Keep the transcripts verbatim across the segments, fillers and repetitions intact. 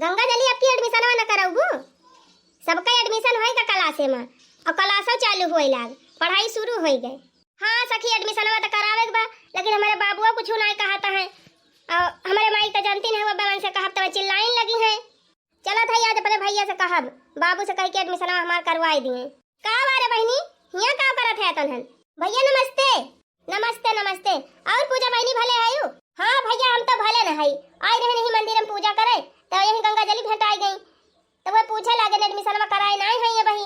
गंगा जली, अबकी एडमिशनवा न करउबू? सबका एडमिशन होइगा क्लासे मा, अउर क्लासो चालू होए लाग, पढ़ाई शुरू होई गए। हाँ सखी, एडमिशनवा त करावे के बा, लेकिन हमरे बाबुआ कुछ नाई कहत है। अउर हमरे माई त जानती नहीं, वो बहन से कहब त चिल्लाइन लगी है। चलत है आज अपने भैया से कहब, बाबू से कह के एडमिशनवा हमार करवाए दिए। का बारे बहिनी, हियाँ का करत है तनहन? भैया नमस्ते। नमस्ते, नमस्ते। अउर पूजा बहिनी भले हयू? हाँ भैया, हम तो भले न हई। आए रहे नहीं मंदिर में पूजा करे, तो यही गंगा जली भेंटाई गई। तो वह पूछे लागे, एडमिशनवा कराए नाई है ये बही।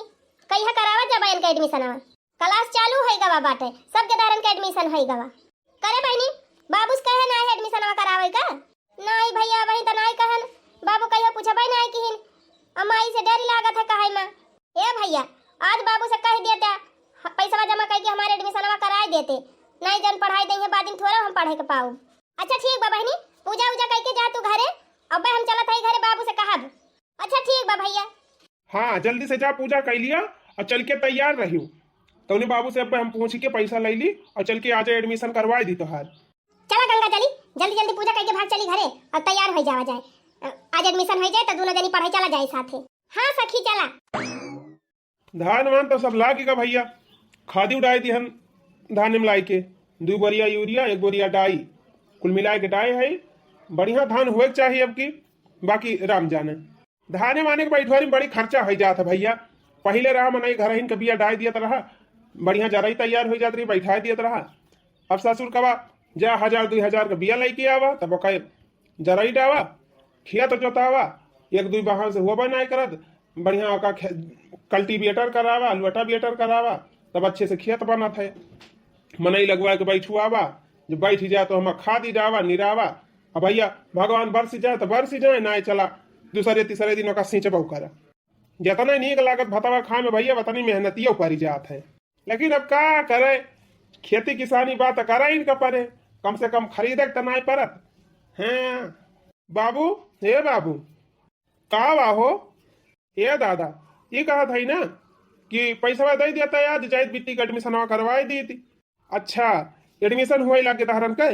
कहिया करावत जब इनका एडमिशनवा? क्लास चालू होई गवा बाटे, सबके दारन के एडमिशन होई गवा। करे बहिनी, बाबू से कहे नाई है एडमिशनवा करावे का? नाई भैया, वही तो नाई कहन। बाबू कहियो पूछबे नाई किहिन। अम्मा, माई से डर लागत है कहै में। ए भैया, आज बाबू से कह देते, ह-, पैसवा जमा करके हमारे एडमिशनवा कराए देते। नाई जन पढ़ाई दे है, बाद में थोड़ा हम पढ़े के पाऊ। अच्छा ठीक बा बहिनी, पूजा उजा करके जा तू घरे। अब हम चलत है घरे, बाबू से कहब। अच्छा ठीक बा भैया। हाँ, जल्दी से जा, पूजा कर लिया अउर चल के तैयार रहियो। तौने बाबू से अब हम पूछ के पैसा ले ली अउर चल के आज एडमिशन करवाए दी तोहार। चला गंगा जली, जल्दी जल्दी पूजा करके भाग चली घरे अउर तैयार हो जावा जाए। अ, आज एडमिशन हो जाए तो दोनों जनी पढ़े चला जाए साथे। हाँ सखी चला। धान वान तो सब लाग गा भैया, खादी उड़ाए दिहन धान में लाई के, दू बोरिया यूरिया, एक बोरिया डाई, कुल मिलाए के डाई है। बढ़िया धान होए के चाहिए अब की, बाकी राम जाने। धाने वाने के बैठवारी में बड़ी खर्चा हो जात है भैया। पहिले रहा मनई घर हिन के बिया डाई दियत रहा, बढ़िया जरई तैयार हो जात रही, बैठाए दियत रहा। अब ससुर कबा जा हजार दुई हजार के बिया लेके आवा, तब ओका जरई डावा, खेत जोतावा, एक दुई बहान से होबे नाई करत, बढ़िया ओका खे-, कल्टीवेटर करावा, रोटावेटर करावा, तब अच्छे से खेत बनत है। मनई लगवा के बैठुआवा, जब बैठ जाए तो हम खाद डावा, निरावा। अब भैया भगवान बरस जाए तो बरस जाए, नाई चला दूसरे तीसरे दिन ओका सींचबो करा। जितना नीक लागत भतवा खाए में भैया, उतनी मेहनतियो पड़ जात है। लेकिन अब का करे, खेती किसानी बात करे इनका परे, कम से कम खरीदे के त नाई परत। हाँ बाबू, हे बाबू, का बा हो? ए दादा, ई कहत है ना कि पैसवा दे देता आज, जाइत बिट्टी के एडमिशनवा करवाए दी थी। अच्छा, एडमिशन हुए लागे तहरन के?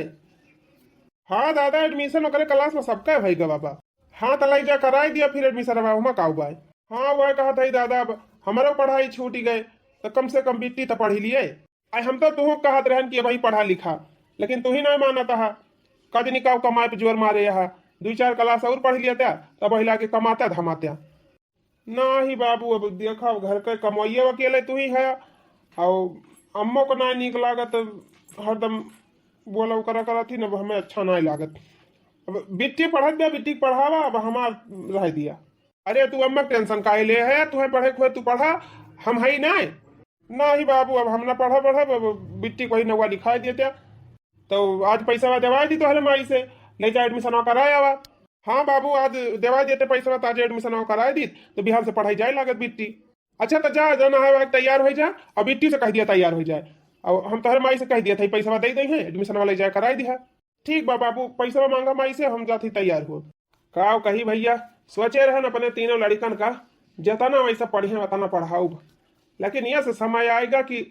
हाँ दादा, एडमिशन ओकरे क्लास में सबका भई गवा बा। हाँ, त लई जा कराई दिया फिर एडमिशनवा, ओमा का बा? हाँ, वह कहत है दादा, अब हमरो पढ़ाई छूटी गए, त कम से कम बिट्टी त पढ़ी लिए। आई हम तो तुहू कहत रहन कि भाई पढ़ा लिखा, लेकिन तू ही ना मानत हा। कजनी का कमाए पे जोर मारे हा, दुई चार क्लास और पढ़ लिया था, तब हिला के कमाता धमाता। नाही बाबू, अब देखा, घर के कमवैया अकेले तू ही है, और अम्मो को ना नीक लागत, हरदम बोला करा करत ही न, अब हमें अच्छा ना लागत। अब बिट्टी पढ़त बा, बिट्टी के पढ़ावा, अब हमार रह दिया। अरे तू अम्मा के टेंशन काहे ले है, तुहे पढ़े के होए तू पढ़ा, हम हई ना। नाही बाबू, अब हम ना पढ़ब, पढ़ब, अब बिट्टी को ही नौवा लिखाए देते। तो आज पैसा देवाए दी तोहरे माई से, ले जा एडमिशन कराए आवा। हाँ बाबू, आज देवाए देते पैसा, तो आज एडमिशन कराए दी, तो बिहान से पढ़ाई जाए लागत बिट्टी। अच्छा, तो जा, जाना है वह तैयार हो जा, और बिट्टी से कह दिया तैयार हो जाए, और हम तोहरे माई से कह दिया था पैसा दे दे हैं, एडमिशन वाले जाए कराए दिया। ठीक बा बाबू, पैसा मांगा माई से, हम जाती तैयार हो। का कही भैया, सोचे रहन अपने तीनों लड़िकन का, जतना वैसा पढ़िए उतना पढ़ाऊब, लेकिन यह से समय आएगा कि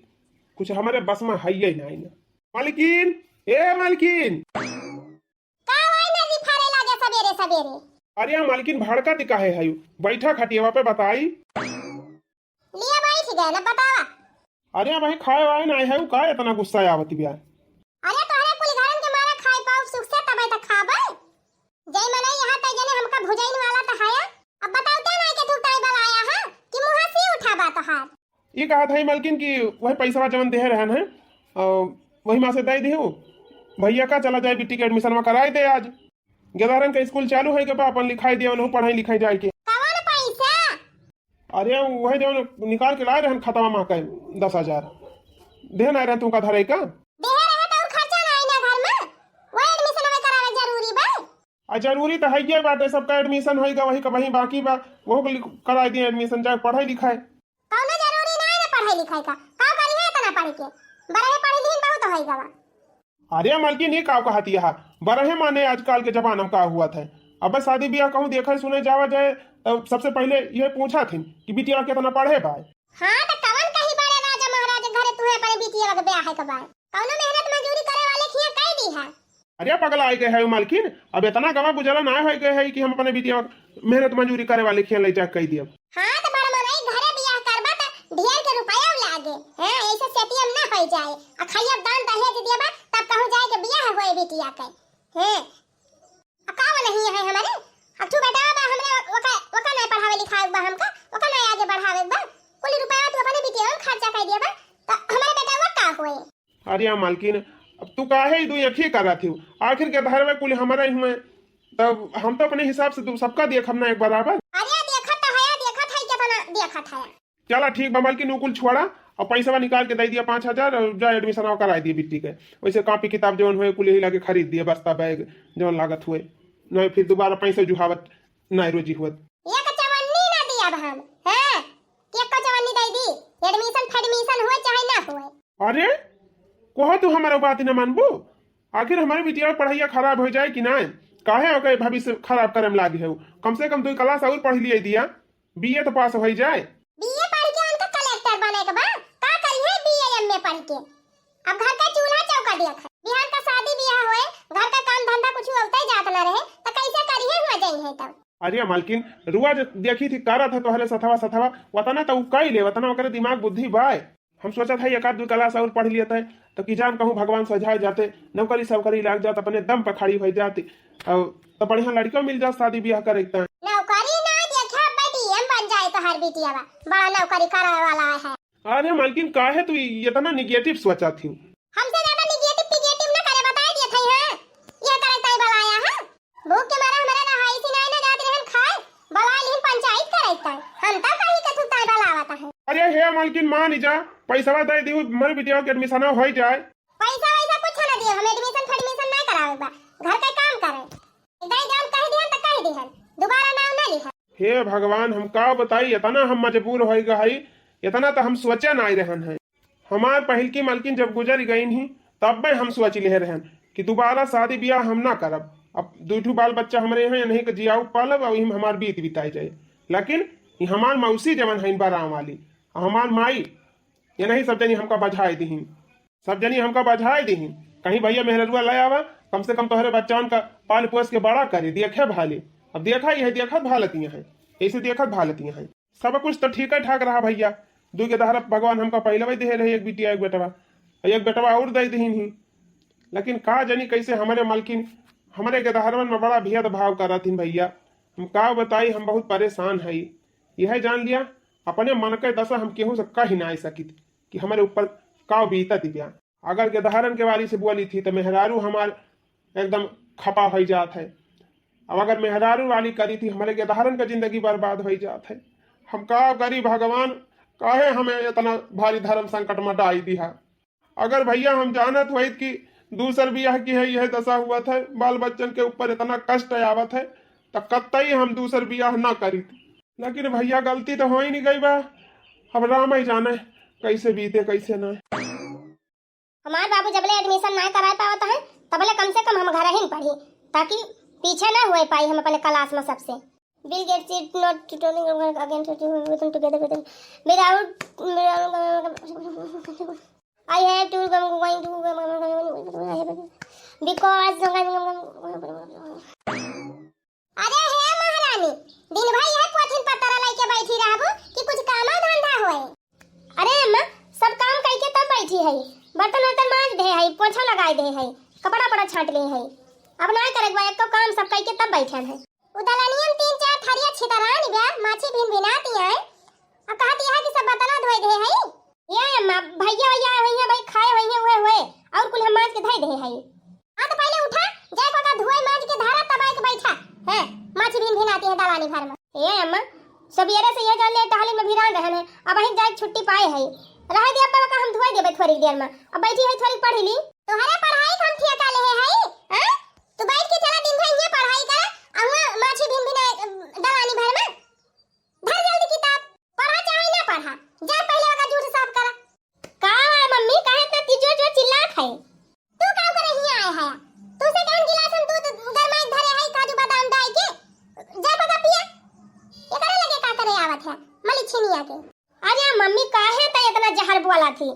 कुछ हमारे बस में है ही नहीं ना। मालकिन, ए मालकिन। का भाई नदी फारे लागे सबेरे सबेरे? अरे मालकिन, भड़का दी काहे है? बैठा खटियावा पे बताई। लिया बैठ गए ना, बतावा। अरे भाई, खाए वाए ना है, का इतना गुस्सा आवत बिया? अरे तोहरे कुल घरन के मारा खाए पाओ सुख से, तबे त खाबे। जय मनई यहाँ तय जने हमका भुजाइन वाला त है। अब बताओ क्या ना के तू ताई बलाया है कि मुँह से उठा बा तोहार। ये कहा था मलकिन कि वही पैसा जवन देहे रहन है, और वही माँ से दे दियो। भैया का चला जाए बिट्टी के एडमिशन में कराए दे आज। गेदारन के स्कूल चालू है के बा, अपन लिखाई दिया, उन्हों पढ़ाई लिखाई जाए के। कवन पैसा? अरे वही जो निकाल के लाए रहन खतवा माँ का दस हजार। देहे ना रहन तुमका धरे का? देहे रहे तो और खर्चा ना आई ना घर में। वो एडमिशन में करावे जरूरी बा। आ जरूरी तो है ये बात है, सबका एडमिशन होई गा, वही का वही बाकी बा, वो को लिख-, कराई दिए एडमिशन, जाए पढ़ाई लिखाई। कौनो जरूरी ना है ना पढ़ाई लिखाई का, का करी है इतना पढ़ के? बरहे पढ़ी लिखी बहुत होई गवा। अरे मलकिन, ये का कहती है? बरहे माने आजकल के जमाना में का हुआ था? अब शादी ब्याह कहूँ देखे सुने जावा जाए, तब सबसे पहले ये पूछा थी कि बिटिया कितना पढ़े बा। हाँ, तो कवन कही बड़े राजा महाराज घरे तुहे अपने बिटिया के ब्याह है के बा? कौनो मेहनत मजदूरी करे वाले खिया कह दी है। अरे पगला आइ गए है मालकिन, अब इतना गवा गुजारा ना होइ गए है कि हम अपने बिटिया मेहनत मजूरी करे वाले खियान लइ जा कहि दियब। हाँ, तो बड़ मनई घरे बियाह करबा त ढेर के रुपया लागे। हाँ, ऐसे सेटियम ना होइ जाए। आ खाली अब दान दहेज दियबा, तब कहूँ जाए के बियाह होए बिटिया के। हाँ, आ का वो नहीं है हमारे? अब तू बेटा बा हमरे, ओका, ओका नहीं पढ़ावे लिखावे बा हमका, ओका नहीं आगे बढ़ावे बा। कुल रुपया तू अपने बिटिया में खर्चा कर दिया बा, त हमारे बेटा वो का होए? अरे मालकिन, अब तू काहे ई दुई अखी करत हिउ? आखिर के धरवे कुल हमारे हुए, तब हम तो अपने हिसाब से तू सबका देखब ना एक बराबर। अरे देखत है, देखत है, कितना देखत है। चला ठीक बा मालकिन, उ कुल छोड़ा, और पैसवा निकाल के दे दिया पाँच हजार और जा एडमिशन कराए दिए बिट्टी के। वैसे कॉपी किताब जौन होए कुल यही लागे खरीद दिए, बस्ता बैग जौन लागत हुए, नहीं फिर दोबारा पैसा जुहावत नहीं रोजी हुअत। एक चवन्नी ना दिया अब हम, हाँ, एक चवन्नी दे दी, एडमिशन फेडमिशन हुए चाहे ना हुए। अरे, कहो तू हमारा बात न मानबू? आखिर हमारे बिटिया के पढ़ाइया खराब हो जाए कि ना? काहे ओके भविष्य खराब करे में लागे है? कम से कम दो क्लास और पढ़ लिए दिया, बीए तो पास हो जाए। बीए पढ़ के उनका कलेक्टर बने के बा, का करी है बीए एमए पढ़ के? अब घर का चूल्हा चौका देख है, बिहान का शादी ब्याह होए, घर का काम धंधा कुछ होते जात ना रहे, तो कैसे करी है हुआ जाई है तब? अरे मालकिन, रुआ जो देखी थी करत है तोहरे सथवा सथवा, वतना तो उ कई ले, वतना ओकरे दिमाग बुद्धि बाय। हम सोचत है एक आध दो क्लास और पढ़ लियत है, तो कि जान कहूँ भगवान सजाए जाते, नौकरी सौकरी लाग जात, अपने दम पर खड़ी हो जाती, और तो बढ़िया लड़का मिल जात शादी ब्याह करे के। नौकरी ना देखे, अब डीएम बन जाए तो हर बिटिया बा, बड़ा नौकरी करावे वाला है। अरे मालकिन, काहे तू इतना निगेटिव सोचत ही? हमसे ज्यादा निगेटिव पिगेटिव ना करे, बताए दिए थे, हाँ? ये करे ताई बलाया है। भूख के मारे हमारे रहाई से नहीं ना जात रहन खाए, बलाए लिहन पंचायत करे ताई। हम तो कहीं के थुताई बलावत है। अरे हे मालकिन, मान जा, पैसवा दे दियो, हमारे बिटिया के एडमिशन हो जाए। पैसा वैसा कुछ ना दिए, हम एडमिशन फेडमिशन नहीं करावे बा, घर के काम करे। एक दाई जान कह दिहन तो कह दिहन, दोबारा नाम ना लिहन। हे भगवान, हम का बताई, इतना हम मजबूर हो गए हई, इतना तो हम सोचे नहीं रहन है। हमार पहिलकी मलकिन जब गुजर गईन ही, तब में हम सोच ले रहन कि दोबारा शादी ब्याह हम ना करब। अब दू ठो बाल बच्चा हमरे हैं, इन्हीं के जियाऊ पालब और इहिम हमार बीत बिताई जाए। लेकिन ये हमार मौसी जवन है बराम वाली, हमार माई, ये नहीं सब जनी हमका बझाए दिहिन, सब जनी हमका बझाए दिहिन। कहीं भैया मेहररुआ ले आवा, कम से कम तोहरे बच्चन का पाल पोस के बड़ा करे, देखे भाले। अब देखा ये है, देखत भालतियाँ हैं, ऐसे देखत भालतियाँ हैं। सब कुछ तो ठीक ठाक रहा भैया, दुई के दहरा भगवान हमका पहले वही दे रहे, एक बिटिया एक बेटवा, एक बेटवा और दे दीन ही। लेकिन का जानी कैसे हमारे मालकिन हमारे के दहरवन में बड़ा भेदभाव करत हिन भैया। हम का बताई, हम बहुत परेशान है। यह जान लिया, अपने मन के दशा हम केहू से कह ही ना सकित कि हमारे ऊपर का बीतत बिया। अगर गेदहरन के वाली से बोली थी तो मेहरारू हमार एकदम खपा हो जात है। अब अगर मेहरारू वाली करी थी, हमारे गेदहरन का जिंदगी बर्बाद हो जात है। हम का करी भगवान, काहे हमें इतना भारी धर्म संकट में डाल दिया। अगर भैया हम जानत होइत कि दूसर बियाह की है यह दशा हुआ था, बाल बच्चन के ऊपर इतना कष्ट आवत है, तो कतई हम दूसर बियाह ना करीत। लेकिन भैया गलती तो हो ही नहीं गई बा, अब राम ही जाने कैसे बीते कैसे ना। हमार बाबू जबले एडमिशन ना कराए पावत है, तबले कम से कम हम घर ही पढ़ी, ताकि पीछे ना हुए पाई हम अपने क्लास में सबसे। Bill Gates is not turning again together without I have to because अरे हे महारानी, दिन भर यह पोथिन पतरा लेके बैठी रहबू कि कुछ कामो धंधा होए? अरे अम्मा, सब काम कइके तब बैठी है, बर्तन वर्तन माज दे है, पोछा लगाए दे है, कपड़ा पड़ा छाट ले है। अब ना करे बा एको काम, सब कइके तब बैठन है। उ दलनियन तीन चार थरिया छितरान बा, माछी भिन भिनाती है, आ कहती है कि सब बर्तन धोए दे है। ये अम्मा, भैया भैया हुई है भाई, खाए हुई है, हुए हुए, और कुल हम माज के धोए दे है। हाँ, तो पहले उठा, जाए को का धोए माज के धारा, तब आए के बैठा। हैं, माछी भिन भिनाती है दलानी भर में। ए अम्मा, सबेरे से यह जान ले टहली में भिरान रहन है, अब वहीं जाए छुट्टी पाए है। रहे दे अब्बा का हम धोए देबे थोड़ी देर में, अब बैठी है थोड़ी पढ़ ली। तोहरे पढ़ाई के हम ठेका ले है, हैं? तू बैठ के चला दिन भर ये पढ़ाई कर, आ हुआ माछी भिन भिन दलानी भर में। धर जल्दी किताब, पढ़ा चाहे ना पढ़ा, जा पहले ओका जूठ साफ करा। का है मम्मी, काहे इतना तेज जोर चिल्लात है? तू का करे हियाँ आए है? तू से कौन गिलास हम दूध गरमाई धरे है, काजू बादाम डाल के? जा बगा पिया। एकरे लगे का करे आवत है, मलिछिनिया के? अरे मम्मी, काहे त इतना जहर बोला थी?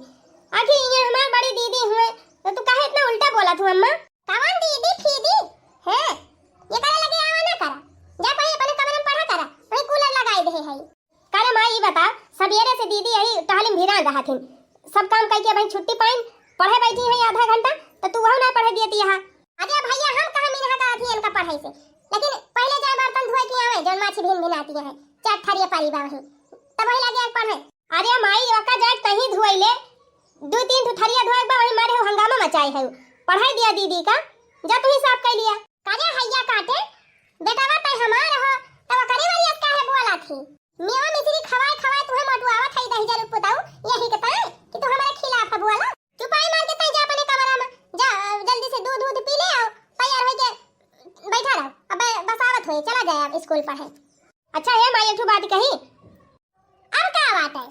आखिर ये हमार बड़ी दीदी हुए, तो तू काहे इतना उल्टा बोला थू अम्मा? कवन दीदी फीदी? हैं? ये करे लगे आवा ना करा। जा कहीं अपने कमरे में पढ़ा करा, वहीं कूलर लगाई दे है। करे माई, ई बता, सबेरे से दीदी यही टहली में भिरा रहत हिन। सब काम कइके अबहीं छुट्टी पाइन, पढ़े बैठी है आधा घंटा, तो तू वहू ना पढ़े दियती यहाँ। अरे भैया, हम कहाँ मिनहा करत ही इनका पढ़ाई से, लेकिन पहले जाए बर्तन धोए के आवे, जौन माछी भिन भिनाती है, चार थरिया पारी बा वहीं, तब वही लगे पढ़े। अरे माई, ओका जाए तहीं धोए ले, दू तीन ठो थरिया धोए बा, वही मारे हो हंगामा मचाए है। पढ़ाई दिया दीदी का, जा तू ही साफ कर लिया। करे हैया काटे, बेटवा तै हमार हो, तब करे वाली काहे बोला थी? मेवा मिश्री खवाए खवाए तुहे मोटुआवत है दहिजर पुताऊ, यही के ताई कि तू हमारे खिलाफ है बोला। चुपाई मार के तै जा अपने कमरा में, जा जल्दी से दूध दूध पी ले आओ, तैयार होके बैठा रहो। अब बसावत होए चला जाए अब स्कूल पढ़े। अच्छा हे माई, एक ठो बात कही। अब का बात है?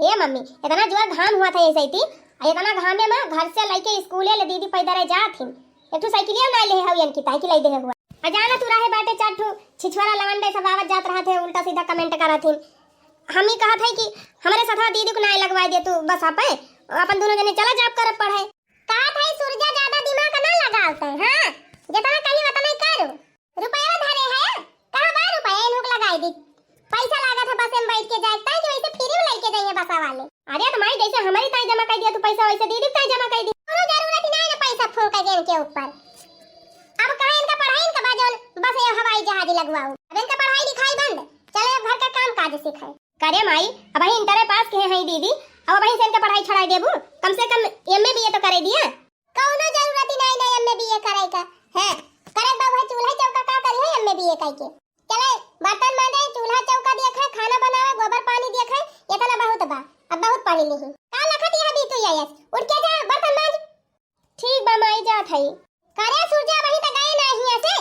हे मम्मी, इतना जोर घाम हुआ था ऐसे ही, आ इतना घामे में घर से लइके स्कूले ले दीदी पैदल जात हिन। एक ठो साइकिलिया ना ले हउ इनकी ताई की लाई दे हुआ। आ जाना तू रहे बाटे चार ठो छिछवारा लवंडे सब आवत जात रहत है, उल्टा सीधा comment करत हिन। हम ही कहत है कि हमरे साथ दीदी को ना लगवा दे तू बस आप, अपन दोनों जने चला जाब करब पढ़े। कहत है सूरजा ज्यादा दिमाग ना लगावते, हाँ? जितना कही उतना ही करो। रुपया धरे है, कहाँ बा रुपया? इन्हों के लगाई दी। पैसा लागत है बस में बैठ के जाए, ताई जो ऐसे फ्री में लेके जाइए बसा वाले। अरे तो माई, जैसे हमारी ताई जमा कर दिया तू पैसा, वैसे दीदी ताई जमा कर दी। कोनो जरूरत ही नहीं ना पैसा फूंके के इनके ऊपर। अब कहाँ इनका पढ़ाई, इनका बा जौन बस ये हवाई जहाज लगवाओ। अब इनका पढ़ाई लिखाई बंद, चले अब घर का काम काज सीखे। करे माई, अबहीं इंटर पास किहे हैं दीदी, अब अबहीं से इनका पढ़ाई छोड़ाई देबू, कम से कम एमए बीए तो करे दिया। कौनो जरूरत ही नहीं, नहीं एमए बीए करे का। हैं, करे बाबू है चूल्हा चौका का करी है एमए बीए कई के। चले बर्तन मांजे, चूल्हा चौका देखे, खाना बनावे, गोबर पानी देखे, इतना बहुत बा। अब बहुत पढ़ी लिही। का लखत यह भी तू आयस? उठ के जा बर्तन मांज। ठीक बा माई, जात हई। करे सूरजा, वहीं त गए ना हिया से।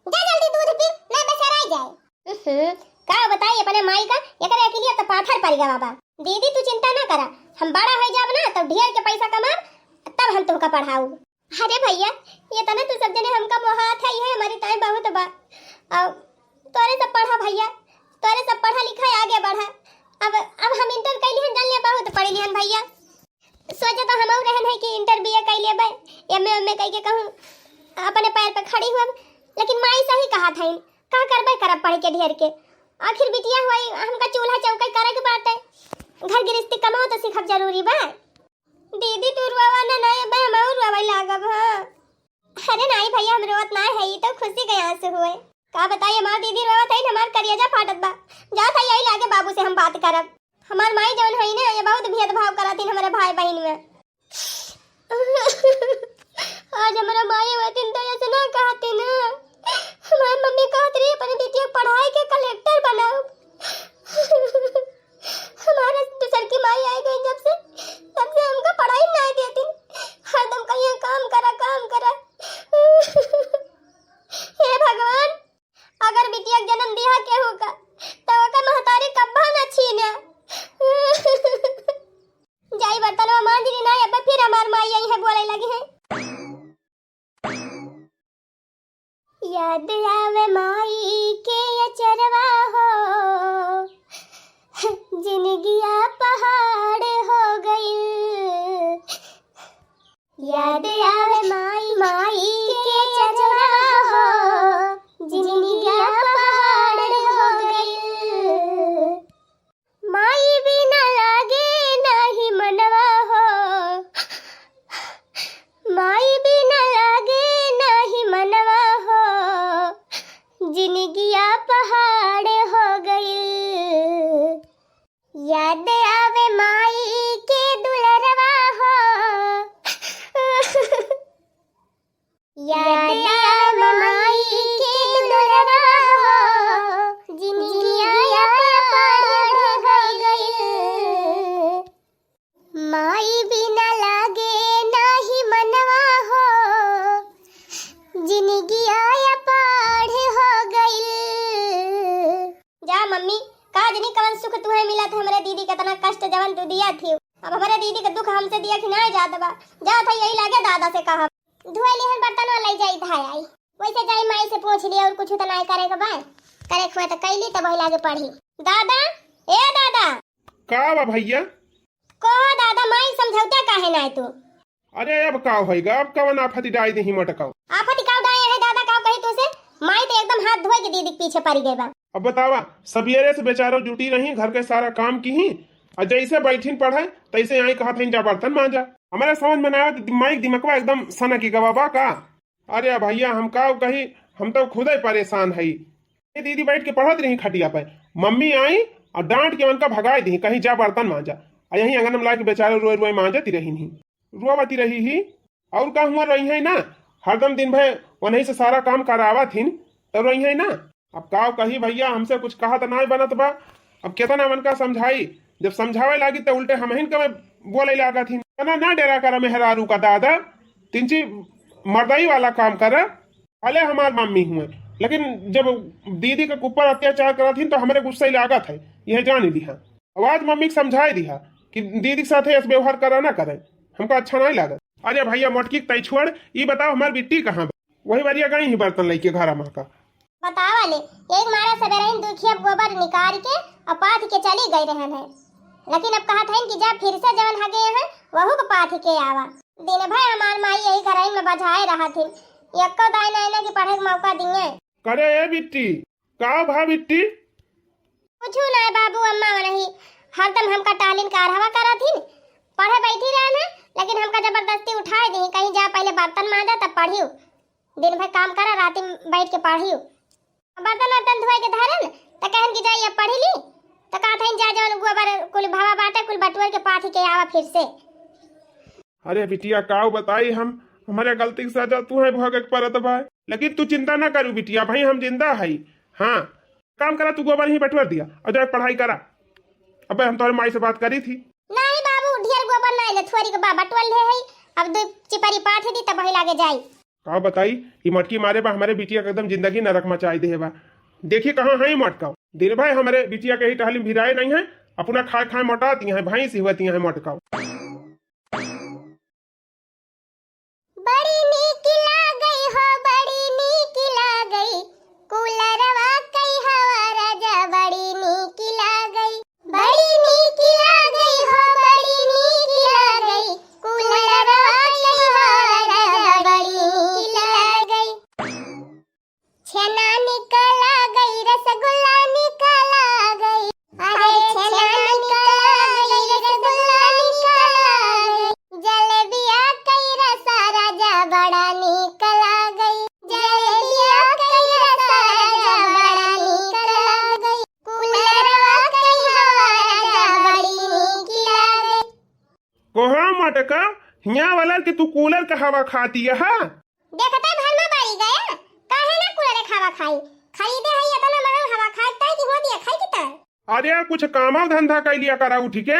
जा जल्दी दूध पी, ना बेसराई जाए। उहुं, का बताई अपने माई का, एकरे अकेलिया त पाथर पड़ गवा बा। दीदी तू चिंता ना करा, हम बड़ा हो जाब ना तब ढेर के पैसा कमाब, तब हम तोहका पढ़ाऊ। अरे भैया, ये तना तू सब जने हमका मोहात है, ये हमारी ताई बहुत बा। अब तोरे सब पढ़ा भैया, तोरे सब पढ़ा लिखा आगे बढ़ा। अब अब हम इंटर कैली हन, जान लिया बहुत पढ़ी लिहन भैया। सोचे तो हमहू रहन है कि इंटर बीए कई लेबै, एमए एमए कई के कहूँ अपने पैर पे खड़ी हुअब, लेकिन माई सही कहा था, का करबै करब पढ़ के ढेर के, आखिर बिटिया हुई हमका चूल्हा चौका करे के बाटे, घर गृहस्थी कमाओ तो सीखब जरूरी बा। दीदी तू रोवा ना, ना अब हमहू रोवे लागब। हाँ अरे नाई भैया, हम रोवत ना है, ई तो खुशी के आंसू हुए। का बताई हमार दीदी रोवत है, हमार करेजा फाटत बा। जात है यही लागे बाबू से हम बात करब। हमार माई जौन है ना, ये बहुत भेदभाव करत हिन हमारे भाई बहन में। आज हमारा माई होतिन तो ऐसे ना कहतिन। हमार मम्मी कहत रही अपने बिटिया पढ़ाई के कलेक्टर बनाओ। हमारे दूसर की माई आई गई जब से, तब से हमका पढ़ाई ना देतिन। हरदम कहिए काम करा, काम करा। हे भगवान, अगर बिटिया के जन्म दिया केहू का, तो ओकर महतारी कब्बा न छीना। जाई बर्तनवा मांज ली ना, अब फिर हमार माई आई है बोले लगी है। याद आवे माई के अचरवा हो, जिनगिया पहाड़ हो गइल। याद आवे माई, माई के चचरा हो, जिनगिया पहाड़ हो गइल। माई बिना लागे नाही मनवा हो, माई बिना लागे नाही मनवा हो, जिनगिया पहाड़ हो गइल। याद आवे माई के दुलरवा हो। याद आवे माई के दुलरवा हो। जिनगिया पहाड़ हो गइल। माई बिना लागे नाही मनवा हो। जिनगिया पहाड़ हो गइल। जा मम्मी, का जनी कवन सुख तुहे मिलत हमरे दीदी, केतना कष्ट जवन तू दिया थी। अब हमरे दीदी के दुख हमसे दिया कि नाय जात बा। जात है यही लागे दादा से कहब। धोए लिहन बर्तन वाला ले जाई धाय आई। वैसे जाई माई से पूछ लिया और कुछ तो नाय करे के बा। करे के हुआ तो कैली तब वही लागे पढ़ी। दादा, ए दादा। का बा भैया? कहो दादा, माई समझौता काहे नाय तू? अरे अब का होइगा, अब कवन आफत डाइ देही मोटकाऊ? आफत का डाए है दादा, का कही तोसे? माई तो एकदम हाथ धोए के दीदी के पीछे पड़ी गई बा। अब बतावा, सबेरे से बेचारो जुटी रही, घर के सारा काम किही, और जैसे बैठिन पढ़े, तैसे आई कहत हईन, "जा बर्तन मांजा।" हमारे समझ में ना आवे, तो माई के दिमकवा एकदम सनक गवा बा का? अरे भैया, हम का कही, हम तो खुदे परेशान हई। ये दीदी बैठ के पढ़त रही खटिया पे, मम्मी आई और डांट के उनका भगाए दी, कहीं, "जा बर्तन मांजा।" और यहीं आंगन में लाके बेचारे रोए रोए मांजती रही नहीं, रोवती रही ही। और का हुआ रही है ना, हरदम दिन भर उन्हीं से सारा काम करावा थिन, तो रही है ना। अब का कही भैया, हमसे कुछ कहा तो नाय बनत बा। अब केतना उनका समझाई, जब समझावे लागी तो उल्टे हमहिन के बोले लागत ही। केतना ना डेरा कर मेहरारू का दादा, तिनची मर्दाई वाला काम कर। भले हमार मम्मी हुए, लेकिन जब दीदी के ऊपर अत्याचार करत ही तो हमरे गुस्सा ही लागत है, यह जान लिहा। अब आज मम्मी के समझाई दिहा कि दीदी के साथे ऐसे व्यवहार करा ना करे, हमका अच्छा नहीं लागत। अरे भैया मोटकी के तई छोड़, ई बताओ हमार बिट्टी कहाँ बा? वही बरिया गई ही बर्तन लेके घर मा का। बतावा ले, एक मारा सबेरहिन दुखिया गोबर निकाल के और पाथ के चली गई रहन है, लेकिन अब कहत हईन कि जा फिर से जवन हगे हैं वहू के पाथ के आवा। दिन भर हमार माई यही घरही में बझाए रहत हिन, यक्को दाई नाई ना कि पढ़े के मौका दिए। करे ए बिट्टी, का भा बिट्टी? कुछ ना बाबू, अम्मा वनही हरदम हमका टहलिन कारहवा करत हिन, पढ़े बैठी रहन है, लेकिन हमका जबरदस्ती उठाए दी, कहीं जा पहले बर्तन मांजा तब पढ़ियो। दिन भर काम करा, राती में बैठ के पढ़ियो। बर्तन वर्तन धोए के धरन, त कहन कि जाइए पढ़ी ली, त कहत हईन जा जौन गोबर कुल भवा बाटे कुल बटुअर के पाथी के आवा फिर से। अरे बिटिया, काऊ बताई हम, हमारे गलती के सजा तू है भोगे के परत बा। लेकिन तू चिंता ना करू बिटिया, भाई हम जिंदा हई। हाँ, काम करा, तू गोबर ही बटुअर दिया और जाके पढ़ाई करा। अबे हम तोहरे माई से बात करी थी। नहीं बाबू, ढेर गोबर नहीं ले, थोड़ी के बा बटुअर ले हई, अब दो चिपरी पाथ दी तब वही लागे जाई। का बताई, ई मटकी मारे बा हमारे बिटिया के एकदम जिंदगी नरक मचाई दे बा। देखी कहाँ है ई मटका। दिन भर हमारे बिटिया के ही टहली में भिराए नहीं है, अपना खाए खाए मोटाती है, भैंस ही होती है मटका। बड़ी नीक लागई हो, बड़ी नीक लागई, कूलरवा कई हवा राजा, बड़ी नीक लागई। बड़ी नीक लागई हो, बड़ी नीक लागई, कूलरवा कई हवा राजा, बड़ी नीक लागई। छेना निक लागई, रसगुल्ला निक लागई, अरे छेना निक लागई, रसगुल्ला निक लागई, जलेबिया कई रसा राजा बड़ा निक लागई, जलेबिया कई रसा राजा बड़ा निक लागई, कूलरवा कई हवा राजा बड़ी निक लागई। कोहा मटका, हियाँ वाला कि तू कूलर का हवा खाती है? देखते भर में बारी गया, काहे ना कूलर के हवा खाई? खरीदे है इतना महंग हवा खाई, तय की होती है, खाई की तय? अरे कुछ कामा धंधा कर लिया करा उठ के,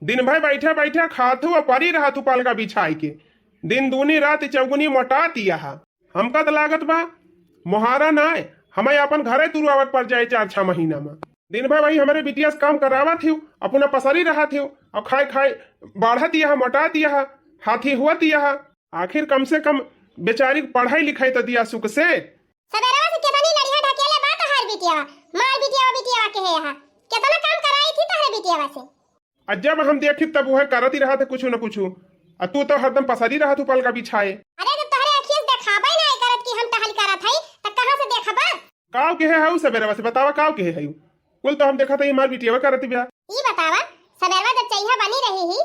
दिन भर बैठे बैठे खात हूँ और परी रहा तू पलका बिछाई के, दिन दूनी रात चौगुनी मोटाती है। हमका त लागत बा मोहारा नाय, हमें अपन घरे तुरवावत पड़ जाए चार छह महीना में। दिन भर वही हमारे बिटिया से काम करावत हियो, अपना पसरी रहत हियो, और खाए खाए बढ़त यह, मोटात यह, हाथी हुअत यह। आखिर कम से कम बेचारी के पढ़ाई लिखाई तो दिया सुख से। सबेरवा से केतनी लड़िया ढकेले बा तोहार बिटिया, मार बिटिया, बिटिया के है यहाँ। केतना काम कराई थी तोहरे बिटिया से। आ जब हम देखी तब वह करत ही रहत है कुछ न कुछ। आ तू तो हरदम पसरी रहत हूँ पलका बिछाए। अरे जब तोहरे अखिए से देखाबे ना करत कि हम टहल करत हई, त कहाँ से देखबा? काव के है हऊ सबेरवा से बतावा, काव के है हऊ? कुल तो हम देखत हई हमार बिटिया करत बिया। ई बतावा, सबेरवा जब चैहा बनी रही ही,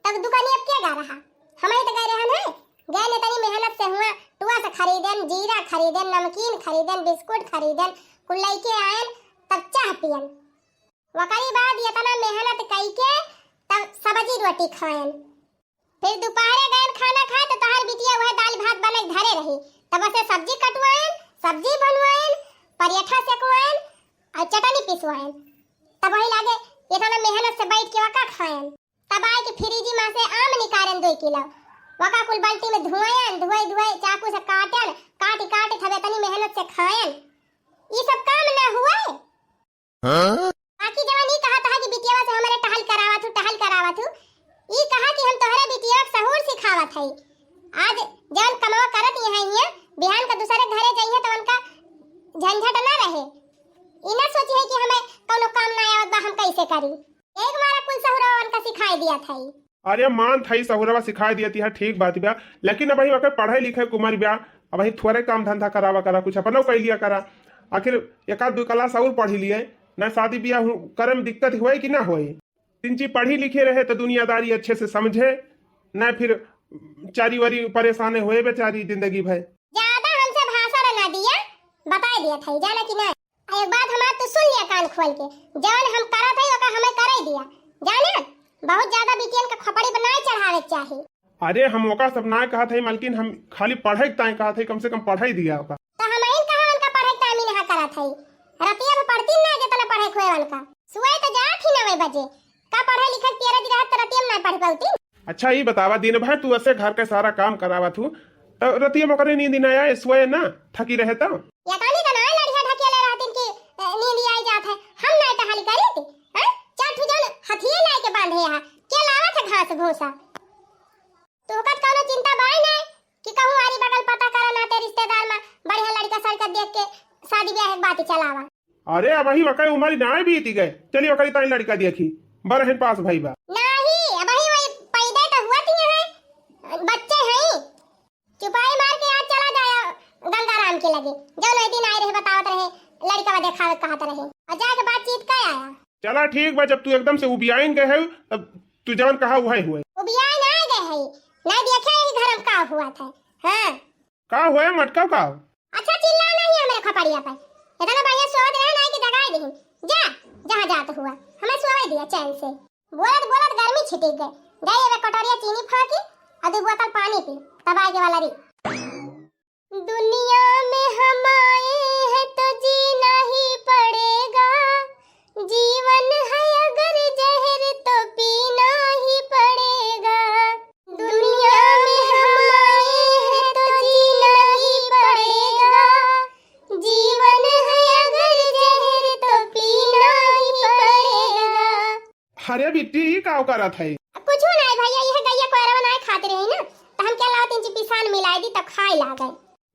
तब दुकानी अब के गा रहा? हम ही तो गए रहन है, गए ने तनी मेहनत से हुआ, टुआ से खरीदन, जीरा खरीदन, नमकीन खरीदन, बिस्कुट खरीदन, कुल लइके आयन, तब चाह पियन। वकरी बाद इतना मेहनत कई के तब सब्जी रोटी खायन। फिर दोपहरे गयन खाना खाए तो तोहार बिटिया वह दाल भात बने धरे रही। तब से सब्जी कटवायन, सब्जी बनवायन, परेठा सेकवायन और चटनी पिसवायन। तब वही लागे इतना मेहनत से बैठ के वका खायन। तब आए के फ्रिज में से आम निकालेन दो किलो। वका कुल बाल्टी में धुआयन, धुआई धुआई चाकू से काटन, काटी काटी तब इतनी मेहनत से खायन। ई सब काम न हुए। हाँ? बाकी जवन ई कहत है कि बिटियावा से हमरे टहल करावत हूँ, टहल करावत हूँ, ई कहा कि हम तोहरे बिटियावा के सहूर सिखावत हई। आज जवन कमवा करत यहाँ हियाँ, बिहान का दूसरे घरे जइहे तो उनका झंझट ना रहे। ई ना सोची है कि हमें कौनो काम ना आवत बा, हम कैसे करी। एक मारा कुल सहूरवा उनका सिखाई दिया था। अरे मानत हई, सहुरवा सिखाइ दिया तिहा, ठीक बात बा, लेकिन अबहीं ओकर पढ़े लिखे के उमर बा, अबहीं थोरे काम धंधा करावा करा, कुछ अपनो कइ लिया करा। आखिर एक आध दू class और पढ़ि लिए, ना शादी बियाह हु-, करे में दिक्कत होए कि ना होए। तिनची पढ़ी लिखी रहे तो दुनियादारी अच्छे से समझे, ना फिर चारी वारी परेशान होए बेचारी जिंदगी भर। ज्यादा हमसे भाषण ना दिया, बताइ दिया था, जाना कि ना। एक बात हमार तू सुन लिया कान खोल के, जवन हम करत हई ओका हमें करे दिया, जाने? बहुत ज्यादा बिटियन के खोपड़ी पर नाई चढ़ावे के चाही। अरे हम ओका सब नाई कहत हई मलकिन, हम खाली पढ़े के ताई कहत हई, कम से कम पढ़ाई दिया ओका। तो हम इन कहा उनका पढ़े के ताई नहीं करत हई, रतिया में पढ़ती ना जेतना पढ़े खोए उनका। सुबह तो जात ही नवे बजे, का पढ़े लिखे के पियरे दी रहत तो रतिया में ना पढ़ पाउती। अच्छा, ई बतावा, दिन भर तू ऐसे घर के सारा काम करावत हूँ, तो रतिया में ओकरे नींद ना आए, सोए ना, थकी रहे तो? या कानी का ना लड़िया ढकेले रहतिन कि, ए, नींद आई जात है, हम ना टहल करी थी, हैं? चार ठो जन हथिये लाए के बांधे यहाँ, के लावत है घास भूसा? तोहका त कौनो चिंता बाय ना कि कहूँ आरी बगल पता करा ना ते रिश्तेदार में बढ़िया लड़का सड़का देख के शादी ब्याह के बात चलावा। अरे, अबही वकई उमर नाय बीती गए, चली वकई ताई लड़का देखी, बरहन पास भई बा। नाही, अबही वही पैदा तो हुआ थी है, बच्चे हैं। चुपाई मार के आज चला जाया गंगाराम के लगे, जौन वही दिन आए रहे, बतावत रहे, लड़का देखावे कहत रहे, और जाके बातचीत कर आया। चला ठीक बा, जब तू एकदम से उबियाइन गए है, तब तू जवन कहा उहै हुए। उबियाइन आ गए है, नहीं देखे ही घर में का हुआ था। हाँ। का हुआ मटका का? अच्छा, चिल्ला नहीं हमरे खपड़िया पर। इतना बढ़िया सोवत रहे ना कि जगाए देहिन। जा, जहाँ जात हुआ, हमें सोवे दिया चैन से। बोलत बोलत गर्मी छिटिक गए। गए एगो कटोरिया चीनी फाँकी और दो बोतल पानी पी, तब आगे वाला री। दुनिया में हम आए हैं तो जीना ही पड़ेगा, जीवन है अगर जहर तो पीना ही पड़ेगा। दुनिया में हम आए हैं तो जीना ही पड़ेगा, जीवन है अगर जहर तो पीना ही पड़ेगा। अरे बिट्टी, ई का करत है? कुछ नहीं भैया, यह गैया कोयरवा नहीं खाते रही ना, तो हम क्या लावत इंची पिसान मिलाई दी तो खाए लागे।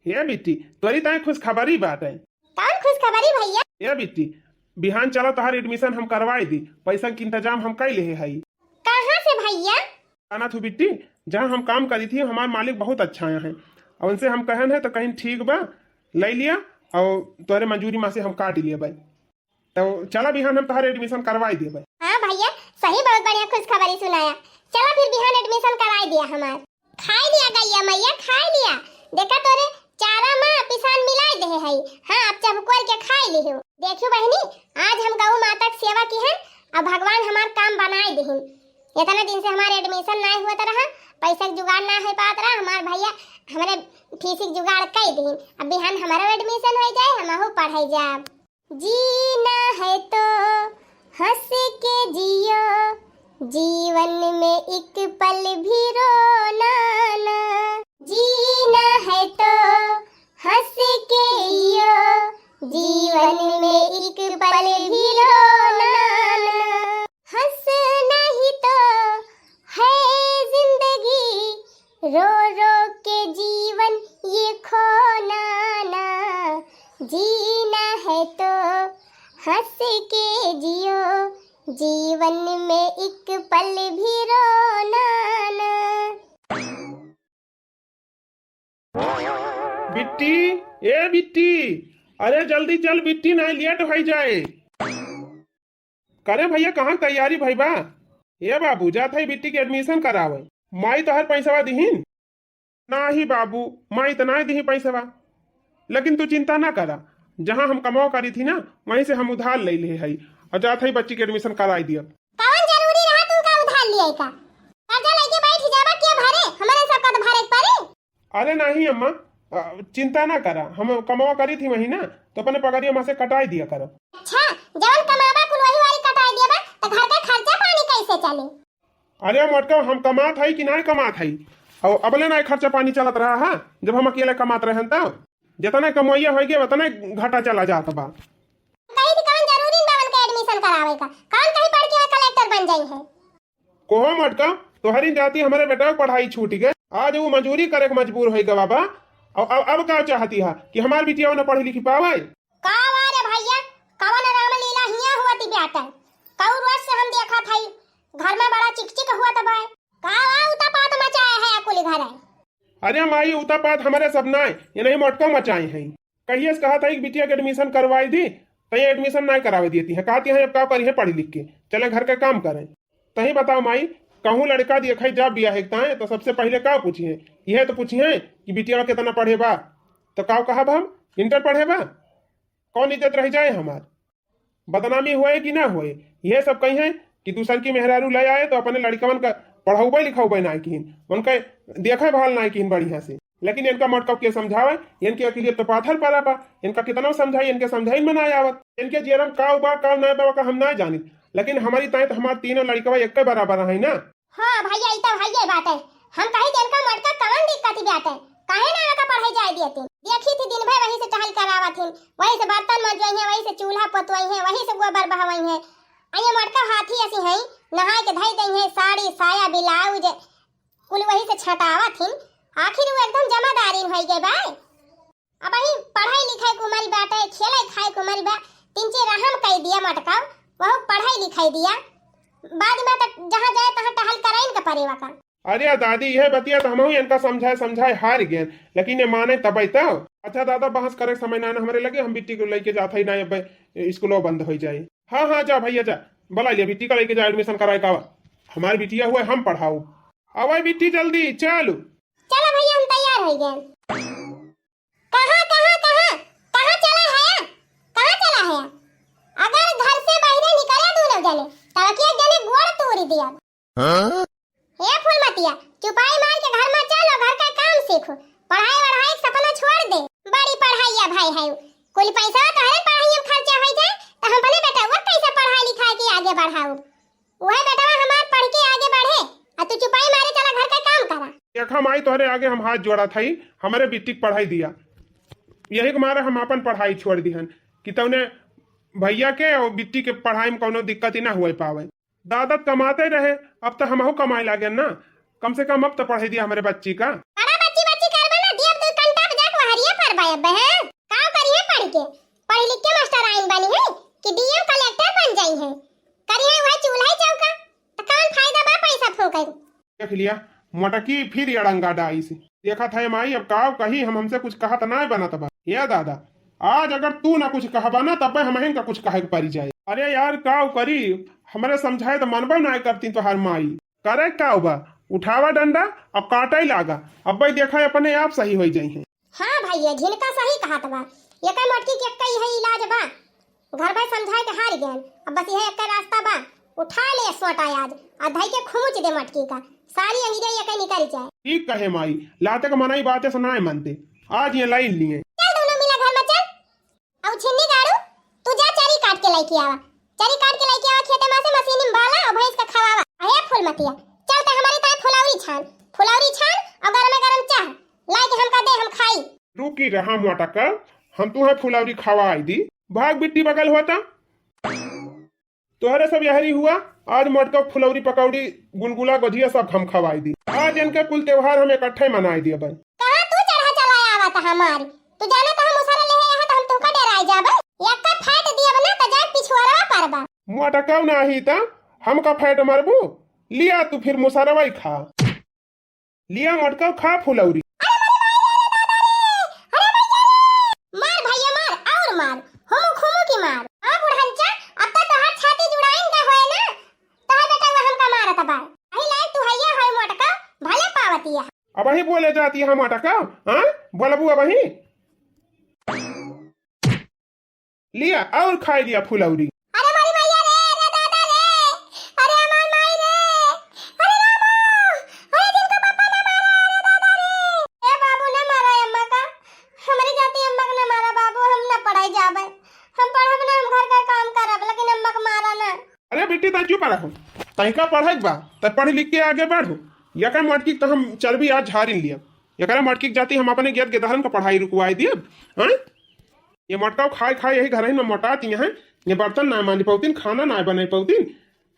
हे बिट्टी, तोरी ताई खुशखबरी बाटे। कौन खुशखबरी भैया? ए बिट्टी, बिहान चला तोहार admission हम करवाई दी, पैसा के इंतजाम हम कई लेहे हई। कहाँ से भैया? जाना थू बिट्टी, जहाँ हम काम करी थी, हमार मालिक बहुत अच्छा है, और उनसे हम कहन है तो कहीं ठीक बा, ले लिया, और तोरे मजूरी मा से हम काट लिए भाई। तो चला बिहान हम तोहार admission करवाई देबे। हाँ भैया, सही बहुत बढ़िया खुशखबरी सुनाया। चला फिर बिहान admission कराई दिया हमार। खाई लिया गैया मैया, खाई लिया। देखा तोरे चारा मा पिसान मिलाई देहे हई। हाँ, अब चबकोर के खाई लिहो। देखियो बहिनी, आज हम गौ माता के सेवा किहन, अब भगवान हमार काम बनाई दिहिन। इतना दिन से हमार admission नाय हुआ रहा, पैसा के जुगाड़ ना हो पात रहा, हमार भैया हमरे फीस के जुगाड़ कई दिहिन। अब बिहान हमारो admission हो जाए, हमहू पढ़े जाब। जीना है तो हंस के जियो, जीवन में एक पल भी रोना ना। जीना है तो हंस के जियो, जीवन में एक पल भी रोना ना। हंस नहीं तो है जिंदगी, रो रो के जीवन ये खोना ना। जीना है तो हंस के जियो, जीवन में एक पल भी रोना ना। बिट्टी, ए बिट्टी, अरे जल्दी चल बिट्टी, नहीं लेट हो जाए। करे भैया, कहाँ तैयारी भई बा? ए बाबू, जात हई बिट्टी के admission करावे। माई तोहर पैसवा दिहिन? नाही बाबू, माई त नाही दिही पैसवा, लेकिन तू चिंता ना करा, जहाँ हम कमाओ करी थी ना, वहीं से हम उधार ले ले हई और जात हई बच्ची के admission कराई दिया। कौन जरूरी रहा तुमका उधार लिया का? कर्जा लेके बैठ जाबा, के भरे? हमारे सब का तो भरे के पड़े। अरे नहीं अम्मा, अ, चिंता ना करा, हम कमावा करी थी वही ना, तो अपने पगरिया मा से कटाई दिया करो। अच्छा, जवन कमाबा कुल वही वाली कटाई दिया बा, तो घर का खर्चा पानी कैसे चले? अरे मोटका, हम कमात हई कि नहीं कमात हई? और अबले नहीं खर्चा पानी चलत रहा है, जब हम अकेले कमात रहन तब। जितना कमैया हो गया, उतना घाटा चला जात बा। कहीं थी कौन जरूरी बा उनके admission करावे का? कौन कहीं पढ़ के कलेक्टर बन जाई है? कोहो मटका, तोहरी जाति हमरे बेटा के पढ़ाई छूट गए, आज वो मजूरी करे के मजबूर होई गवा बा। अब, अब, अब का चाहती है कि हमार बिटिया न पढ़ी लिखी पावे? का वा रे भैया, कवन रामलीला हिया हुआ ती ब्याटा? कऊ रोज से हम देखा था घर में बड़ा चिकचिक हुआ त भाई। का वा उतापात मचाए है कुल घर है? अरे माई, उतापात हमरे सब नाय, ये नहीं मोटका मचाए हैं। कहिए से कहा था कि बिटिया के admission करवाई दी, तो ये admission नाय करावे देती है। कहती है, "अब का करिए पढ़ लिख के, चले घर का काम करें।" तही बताओ माई, कहूँ लड़का देखा जा बियाह एक ताए, तो सबसे पहले का पूछिए? यह तो पूछिए कि बिटिया कितना पढ़े बा, तो का कहब हम, "इंटर पढ़े बा।" कौन इज्जत रह जाए हमार? बदनामी होए कि ना होए? यह सब कही है कि दूसर की मेहरारू ले आए तो अपने लड़कवन का पढ़ौबे लिखौबे ना किहिन, उनका देखे भाल ना किहिन बढ़िया से। लेकिन इनका मोटका के समझावे, इनके अकेलियत तो पाथर पड़ा बा। इनका कितना समझाई, इनके समझाई में ना आवत। इनके जियरम काव बा, काव ना बा, का हम ना जानित, लेकिन हमारी ताई तो हमार तीनों लड़कवा एक बराबर है ना। हाँ भैया, ई तो भैया बात है। हम कही कि इनका मोटका कवन दिक्कत बाटे, काहे ना एका पढ़े जाए दियती? देखी थी दिन भर वही से टहल करावत हिन, वही से बर्तन मंजवई है, वही से चूल्हा पोतवई है, वही से गोबर बहवई है। आ ये मोटका हाथी ऐसी है, नहाए के धई दई है, साड़ी, साया, ब्लाउज, कुल वही से छटावत हिन। आखिर वो एकदम जमादारिन होई गए बा। अबही पढ़ाई लिखाई के उमर बाटे, खेले खाए के उमर बा, तीन चार रहम कई दिया मटकाओ, वहू पढ़ाई लिखाई दिया। बाद में तो जहाँ जाए तहाँ टहल कराइन के परेवा का। अरे दादी, यह बतिया तो हमहू इनका समझाए समझाए हार गए, लेकिन ये माने तबे तो। अच्छा दादा, बहस करे के समय ना, ना हमरे लगे, हम बिट्टी को लेके जात हई ना, अब स्कूलो बंद हो जाए। हाँ हाँ, जा भैया जा, बुला लिया बिट्टी का, लेके जा, admission कराए का। हमारी बिटिया हुआ हम पढ़ाऊ। आवा बिट्टी जल्दी, चल। चलो भैया, हम तैयार हो गए। कहाँ, कहाँ, कहाँ, कहाँ चला है? कहाँ चला है? अगर घर से बाहरे निकले दू लोग जने, तब के एक जने गोड़ तोड़ दिया। हाँ? हे फूलमतिया, चुपाई मार के घर में चल और घर का काम सीख। पढ़ाई वढ़ाई के सपना छोड़ दे। बड़ी पढ़ाइया भाई है, कुल पैसा तोहरे पढ़ाई में खर्चा हो जाए, तो हम अपने बेटा वो कैसे पढ़ाई लिखाई के आगे बढ़ाऊ? वह बेटवा हमार पढ़ के आगे बढ़े, आ तू चुपाई मारे चला घर का काम करा। देखा माई, तोहरे आगे हम हाथ जोड़ा थई, हमरे बिट्टी के पढ़ाई दिया। यही के मारे हम अपन पढ़ाई छोड़ दिहन कि तौने भैया के और बिट्टी के पढ़ाई में कौनो दिक्कत ही ना हुए पावे। दादा त कमाते रहे, अब तो हमहू कमाए लागे ना, कम से कम अब तो पढ़ाई दिया हमरे बच्ची का। बड़ा बच्ची बच्ची करबे ना, दिया दू घंटा बजा के वहरिया पर बे, हैं? का करिए पढ़ के? पढ़ लिख के मास्टर आइन बनी है कि डीएम कलेक्टर बन जाई है, करिए वह चूल्हा ही चौका, तो कौन फायदा बा पैसा फूंके? देख लिया, मोटकी फिर ये अड़ंगा डाइस। देखत है माई, अब का कही हम, हमसे कुछ कहत नाय बनत बा। ये दादा, आज अगर तू ना कुछ कहबा ना, तब हमहिन का कुछ कहे के परी जाए। अरे यार, का करी, हमरे समझाए तो मनबे नाय करती तोहार माई। करे का बा, उठावा डंडा, अब काटे लागा, अब भाई देखा अपने आप सही हो जाई है। हाँ भैया, झिनका सही कहत बा, एकर मटकी के एक्का इहे इलाज बा। घर भर समझाए के हार गए, अब बस यह एक रास्ता बा, उठा ले सोटा आज, आ धई के खूंच दे मटकी का, सारी अंगिरिया ये कहीं निकल जाए। ठीक कहे माई, लाते के मनाई बातें से नाय मानते, आज ये लाइन लिए। चल दोनों मिला घर में चल। अब छिन्नी गाड़ू, तू जा चरी काट के लेके आवा, चरी काट के लेके आवा खेते में से मशीन में बाला और भैंस का खवावा। अहे फूलमतिया, चल ते हमारी ताई फुलौरी छान, फुलौरी छान और गरम गरम चाह लाई के हमका दे, हम खाई। रुकी रहा मोटका, हम तुहे फुलौरी खवाई दी। भाग बिट्टी बगल होता। तोहरे सब यहरी हुआ, आज मोटका फुलौरी पकौड़ी गुलगुला गोझिया सब हम खवाई दी। आज इनके कुल त्योहार हम इकट्ठे मनाई दिए बन। कहाँ तू चढ़ा चला आवत हमार? तू जाना तो हम उसारा ले आया तो हम तुमका डराई जाबे। एक का फाट दिया बना तो जाए पिछुआरवा पर बा। मोटका नाही ता हमका फाट मारबू। लिया तू फिर मुसरवा ही खा। लिया मटका खा फुलौरी। अरे माई रे, अरे दादा रे, अरे भैया रे। मार भैया मार, और मार, हुमुक हुमुक ही मार। हाँ बुढ़नचा, अब तो तोहार छाती जुड़ाइन का होए ना, तोहार बेटा वो हमका मारत बा। अही लायक तू हैया होए मोटका, भले पावतिया। अबही बोले जाती है मोटका, हाँ? बोलबू अबही? लिया और खाई लिया फुलौरी। अरे मारी मैया रे, अरे दादा रे, अरे हमार माई रे, अरे रामो, अरे जिनको पापा ना मारा, अरे दादा रे। ए बाबू ना मारा अम्मा का, हमरे जाति अम्मा का ना मारा बाबू, हम ना पढ़ाई जाबे, हम पढ़ब ना, हम घर का काम करब, लेकिन अम्मा का मारा ना। अरे बेटी ता चुप रहो, तैका पढ़े के बा त पढ़ लिख के आगे बढ़ो। यका मटकी तो हम चरबी आज झारिन लिया, एकरा मटकी के जाति हम अपने गेद गेदहरन का पढ़ाई रुकवाई दियब, हाँ? ये मोटका खाए खाए यही घर में मोटाती हैं। ये बर्तन ना मांज पौतीन, खाना ना बने पौतीन,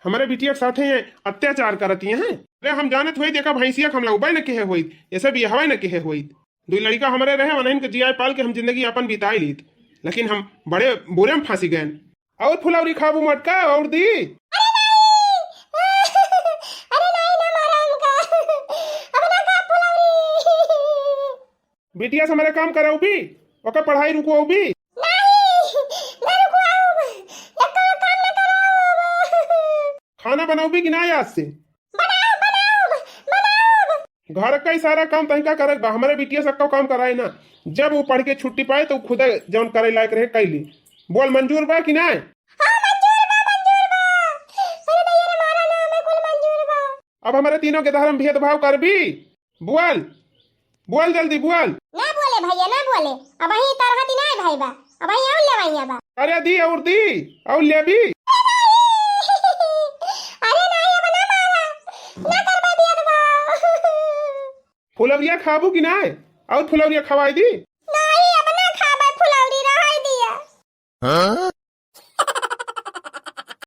हमारे बिटिया के साथे ये अत्याचार करती हैं। अरे हम जानत होई, देखा भैंसिया के हम लगबे न केहे होई, ऐसे बियाहवे न केहे होई। दुई लड़का हमारे रहे, उन्हें के जियाए पाल के हम जिंदगी अपन बिताई लीत, लेकिन हम बड़े बुरे में फंसी गए। और फुलौरी खाबू मोटका, और दी? अरे नहीं, अरे नहीं ना मारा हमका। बिटिया से हमरे काम करउबी, ओकर पढ़ाई रुकवउबी? नहीं, ना रुकवाउब, एको काम ना कराउब। खाना बनउबी कि ना आज से? बनाउब, बनाउब, बनाउब। घर का ही सारा काम तहिका करे बा, हमरे बिटिया से एक्को काम कराए ना। जब उ पढ़ के छुट्टी पाए तो खुदे जउन करे लायक रहे कइली। बोल, मंजूर बा कि ना? हाँ, मंजूर बा, मंजूर बा। अरे दैया रे, मारा ना, हमें कुल मंजूर बा। अब हमरे तीनों के धर्म भेदभाव करबी? बोल, बोल जल्दी बोल। ना बोले भैया, ना बोले। अबहीं तरहती ना भाई बा, अबहीं अउर लेवइया बा। अरे दी अउर दी, अउर लेबी? अरे नहीं, अब ना मारा, ना करबा भेदभाव। फुलौरिया खाबू कि ना? अउर फुलौरिया खवाई दी? नहीं, अब ना खाबे फुलौरी, रहइ दिया। हाँ?